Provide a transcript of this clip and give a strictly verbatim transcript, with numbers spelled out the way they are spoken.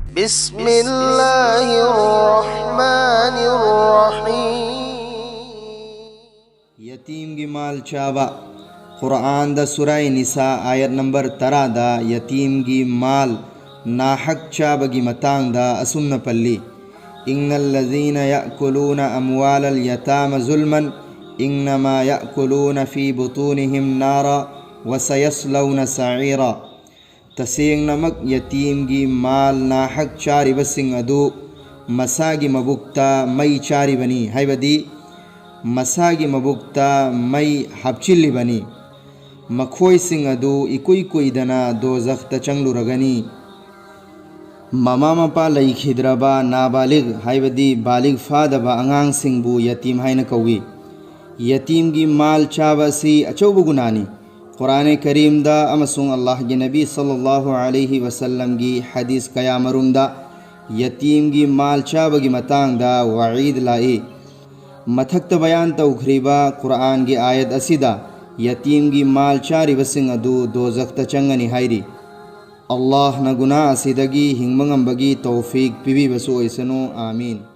بسم الله الرحمن الرحيم. ꯌꯇꯤꯝꯒꯤ ꯃꯥꯜ ꯆꯥꯕ꯫ ꯀꯨꯔꯥꯟꯗ ꯁꯨꯔꯥꯏ ꯅꯤꯁꯥ ꯑꯥꯌꯠ ꯅꯝꯕꯔ ꯇꯔꯥꯗ ꯌꯇꯤꯝꯒꯤ ꯃꯥꯜ ꯅꯥꯍꯛ ꯆꯥꯕꯒꯤ ꯃꯇꯥꯡꯗ ꯑꯁꯨꯝꯅ ꯄꯜꯂꯤ: إن الذين يأكلون أموال اليتامى ظلما إنما يأكلون في بطونهم نارا وسيصلون سعيرا. ꯇꯁꯦꯡꯅꯃꯛ ꯌꯇꯤꯝꯒꯤ ꯃꯥꯜ ꯅꯥꯍꯛ ꯆꯥꯔꯤꯕꯁꯤꯡ ꯑꯗꯨ ꯃꯁꯥꯒꯤ ꯃꯕꯨꯛꯇ ꯃꯩ ꯆꯥꯔꯤꯕꯅꯤ, ꯍꯥꯏꯕꯗꯤ ꯃꯁꯥꯒꯤ ꯃꯕꯨꯛꯇ ꯃꯩ ꯍꯥꯞꯆꯤꯜꯂꯤꯕꯅꯤ꯫ ꯃꯈꯣꯏꯁꯤꯡ ꯑꯗꯨ ꯏꯀꯨꯏ ꯀꯨꯏꯗꯅ ꯗꯣꯖꯈꯇ ꯆꯪꯂꯨꯔꯒꯅꯤ꯫ ꯃꯃꯥ ꯃꯄꯥ ꯂꯩꯈꯤꯗ꯭ꯔꯕ ꯅꯥꯕꯥꯂꯤꯒ, ꯍꯥꯏꯕꯗꯤ ꯕꯥꯂꯤꯒ ꯐꯥꯗꯕ ꯑꯉꯥꯡꯁꯤꯡꯕꯨ ꯌꯇꯤꯝ ꯍꯥꯏꯅ ꯀꯧꯏ꯫ ꯌꯇꯤꯝꯒꯤ ꯃꯥꯜ ꯆꯥꯕ ꯑꯁꯤ ꯑꯆꯧꯕ ꯒꯨꯅꯥꯅꯤ꯫ ꯀꯨꯔꯥꯟ ꯀꯔꯤꯝꯗ ꯑꯃꯁꯨꯡ ꯑꯜꯂꯥꯍꯒꯤ ꯅꯕꯤ ꯁꯜꯂꯜꯂꯥꯍꯨ ꯑꯂꯩꯍꯤ ꯋꯁꯜꯂꯝꯒꯤ ꯍꯗꯤꯁ ꯀꯌꯥ ꯃꯔꯨꯝꯗ ꯌꯇꯤꯝꯒꯤ ꯃꯥꯜ ꯆꯥꯕꯒꯤ ꯃꯇꯥꯡꯗ ꯋꯥꯏꯗ ꯂꯥꯛꯏ꯫ ꯃꯊꯛꯇ ꯕꯌꯥꯟ ꯇꯧꯈ꯭ꯔꯤꯕ ꯀꯨꯔꯥꯟꯒꯤ ꯑꯥꯌꯠ ꯑꯁꯤꯗ ꯌꯇꯤꯝꯒꯤ ꯃꯥꯜ ꯆꯥꯔꯤꯕꯁꯤꯡ ꯑꯗꯨ ꯗꯣꯖꯈꯇ ꯆꯪꯒꯅꯤ ꯍꯥꯏꯔꯤ꯫ ꯑꯜꯂꯥꯍꯅ ꯒꯨꯅꯥ ꯑꯁꯤꯗꯒꯤ ꯍꯤꯡꯕ ꯉꯝꯕꯒꯤ ꯇꯧꯐꯤꯛ ꯄꯤꯕꯤꯕꯁꯨ ꯑꯣꯏꯁꯅꯨ꯫ ꯑꯥꯃꯤꯟ꯫